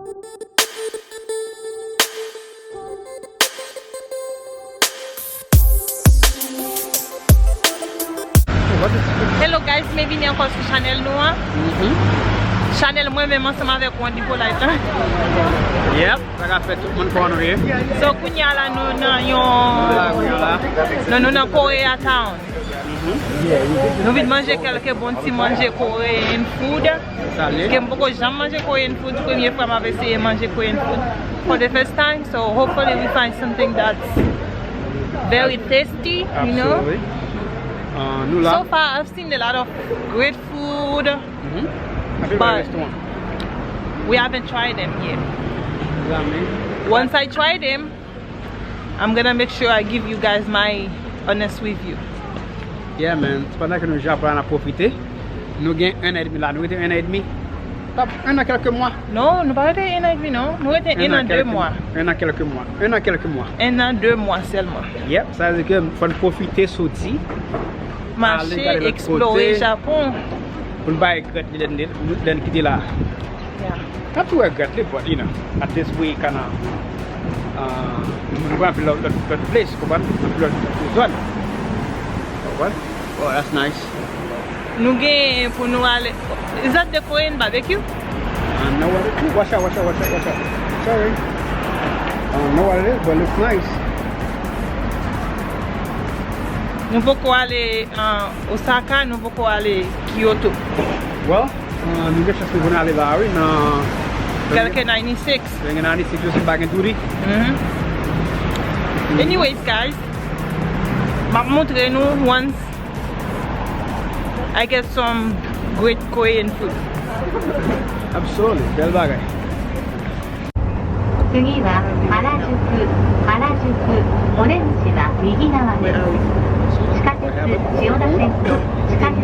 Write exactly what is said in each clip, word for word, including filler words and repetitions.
Hello guys, byenvini ankò sou chanèl nou an. Mhm. Chanèl mwen menm ansanm avèk Wendy Polite lan. Yep, sa ka fè tout moun kòman nou ye. So kounye a la nou nan yon, la, kounye a la. Non, nou nan Koreatown. Nou vin manje kèlke bon ti manje Korean food. Salye. Ke m poko janm manje Korean food, premye fwa m ap eseye manje Korean food for the first time, so hopefully we find something that's very tasty, you know. Absolutely. Uh, nou la. So far, I've seen a lot of great food, mhm, anpil bèl restoran. We haven't tried them yet. Zami. Once I try them, I'm gonna make sure I give you guys my honest review. Yeah, man. Pandan ke nou Japon la, n ap pwofite. Nou gen en an edmi la. Nou rete en an edmi. Tap en an kèlke mwa. Non, nou pa rete en an edmi, non. Nou rete en an de mwa. En an kèlke mwa. En an kèlke mwa. En an de mwa sèlman. Yep, sa vle di ke fò n pwofite soti. Mache, eksplore Japon. Pou n bay regrèt li lè n, lè n kite la. Yeah. N ap tou regrèt li, but, you know, at least we kinda, uh, nou gen anpil lòt, lòt, lòt place, konprann? Anpil lòt, lòt zòn. Konprann? Oh, that's nice. Nou gen pou nou ale. Is that the Korean barbecue? I don't know what it is. Watch out, watch out, watch out, watch out. Sorry. I don't know what it is, but it looks nice. Nou poko ale, uh, Osaka, nou poko ale Kyoto. Well, uh, nou gen chans nou konnen ale la, wi, nan Kèlke ninety-six. Kèlke ninety-six, yo se pa gen duty. Mhm. Anyways, guys, m ap montre nou once I get some great Korean food. Absolutely, bèl bagay. 次は原宿、原宿、オレンジは右側です。地下 千代田線と地下鉄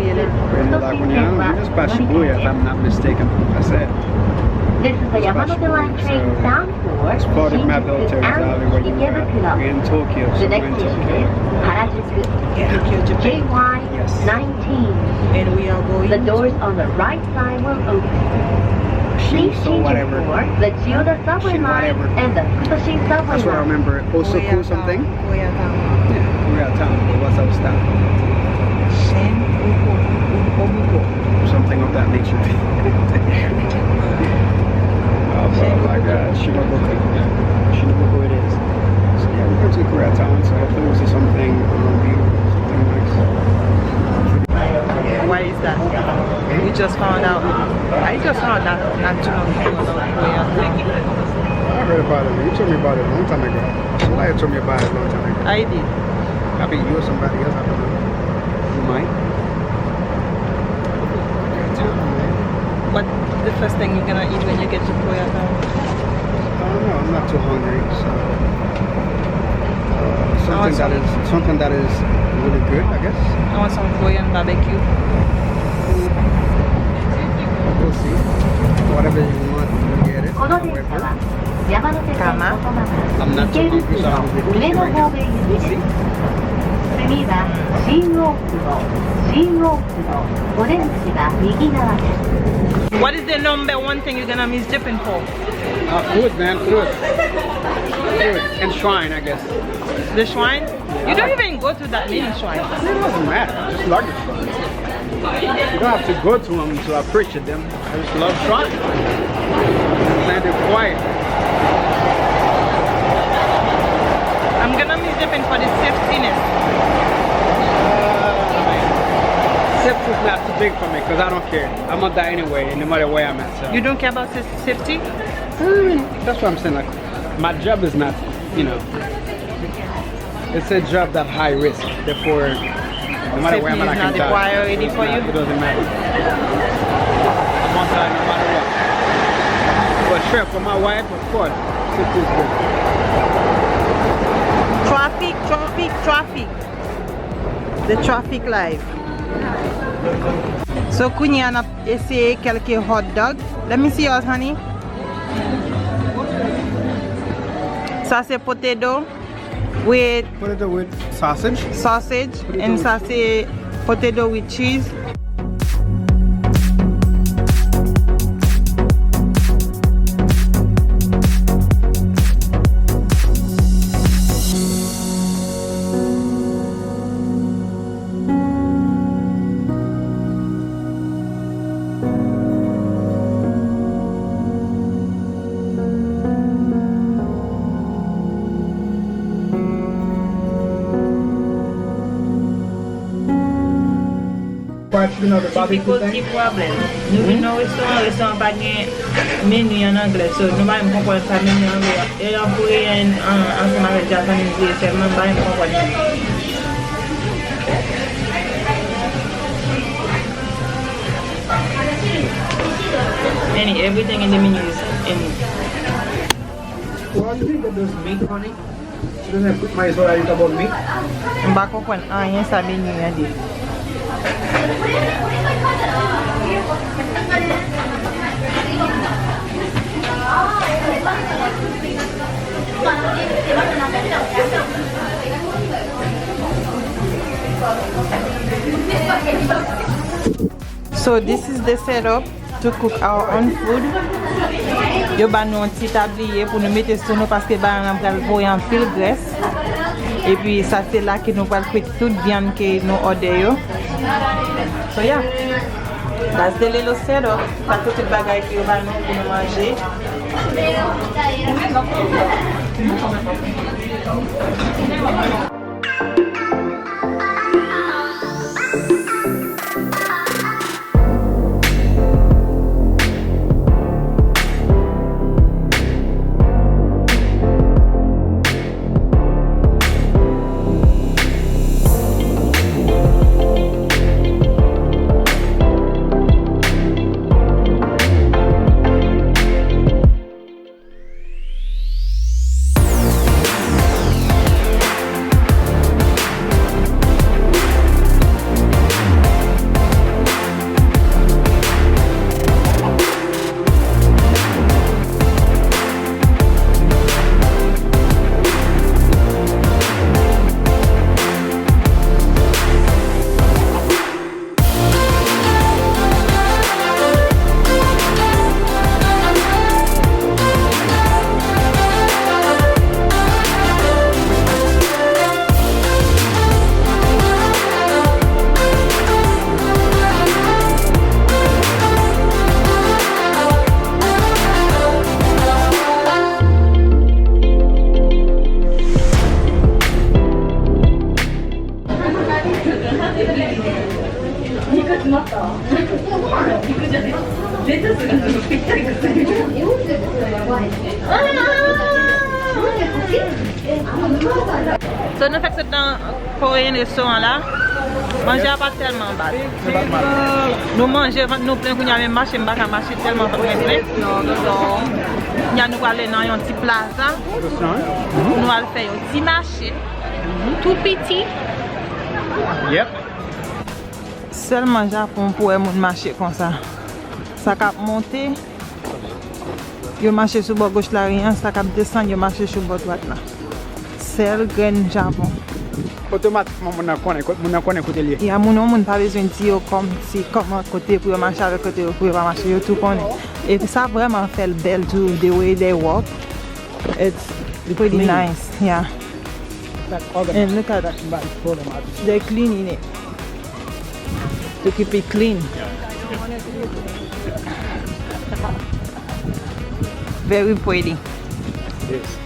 副都心線は Where y'all going now? We just passed Shibuya, if I'm not mistaken. That's it. This is the Yamanote Line train bound for Shinjuku and Ikebukuro. The next station is Harajuku, J Y nineteen. The doors on the right side will open. Please change it for the Chiyoda subway line and the Futoshi subway line. That's what I remember. Osaka something? Koreatown. Yeah, Koreatown. But what's our stop? Shin Uko, U-, Obuko. Something of that nature. Oh, oh my God. Shinjuku. Shinjuku it is. So yeah, we went to Koreatown, so hopefully we'll see something, um, beautiful, something nice. Why is that? We just found out. I just found out not too long ago about Koreatown. I heard about it. You told me about it a long time ago. Somebody told me about it a long time ago. I did. Probably you or somebody else, I don't know. You might. What the first thing you're gonna eat when you get to Koreatown? I don't know. I'm not too hungry, so, uh, something that is, something that is really good, I guess. I want some Korean barbecue. We'll see. Whatever you want, you get it. However, I'm not too hungry, so I don't get to eat anything. We'll see. 次は新大久保、新大久保、オレンジは右側です。 What is the number one thing you're gonna miss Japan for? Uh, food, man, food. Food and shrine, I guess. The shrine? You don't even go to that many shrines. It doesn't matter. Just like the shrine. You don't have to go to them to appreciate them. I just love shrine. And they're quiet. I'm gonna miss Japan for the safetiness. Uh, safety is not too big for me 'cause I don't care. I'm gonna die anyway, no matter where I'm at. So. You don't care about sa-, safety? I mean, that's what I'm saying. Like, my job is not, you know, it's a job that high risk. Therefore, no matter where I'm at, I can die. Safety is not a priority for you? It doesn't matter. I'm gonna die no matter what. But sure, for my wife, of course, safety is good. Traffic, traffic, traffic. The traffic live. So, kounye a n ap eseye kèlke hot dog. Let me see yours, honey. Sa se potato with Potato with sausage. Sausage. Potato and with sa se potato with cheese. Difficulty problem. Nou vin nan restoran, restoran pa gen meni an anglè, so nou pa menm konprann sa meni an anglè. E an koreyen, an, ansanm avèk Japanese li sèlman, m pa menm konprann li. And everything in the menu is in. Why do you think that there's meat on it? She doesn't have quick minds what I about meat. M pa konprann anyen sa meni an di. So this is the setup to cook our own food. Yo ba nou yon ti tabliye pou nou mete sou nou paske bagay lan pral voye anpil grès. Epi sa se la ke nou pral kwit tout vyann ke nou òdè yo. So yeah, that's the little setup. Sa se tout bagay ke yo ba nou pou nou manje. So, nou fèk sot nan Korean restoran la. Manje a pa tèlman bad. Nou manje, vant nou plen, kounye a menm mache, m pa ka mache tèlman vant mwen plen. Kounye a nou prale nan yon ti plaza pou nou al fè yon ti mache tou piti. Yep. Sèlman Japon pou wè moun mache konsa. Sa k ap monte, yo mache sou bò goch lari an, sa k ap desann, yo mache sou bò dwat la. Sèl grenn Japon. Otomatikman, moun nan konnen, moun nan konnen kote l ye. Ya, moun, yon moun pa bezwen di yo kòmsi, kòman, kote pou yo mache avèk kote yo, pou yo pa mache, yo tou konnen. Epi sa vrèman fè l bèl tou, the way they walk. It's pretty nice, yeah. And look at that. They're cleaning it to keep it clean. Very pretty. Yes.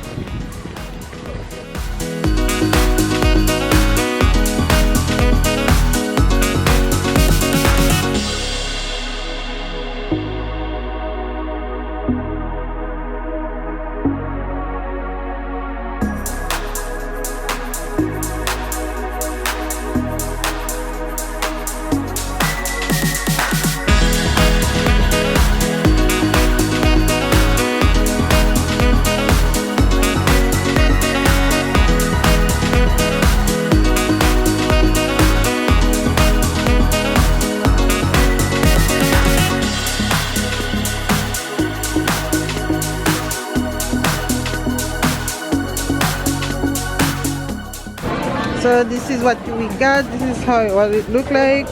So this is what we got. This is how, what it look like.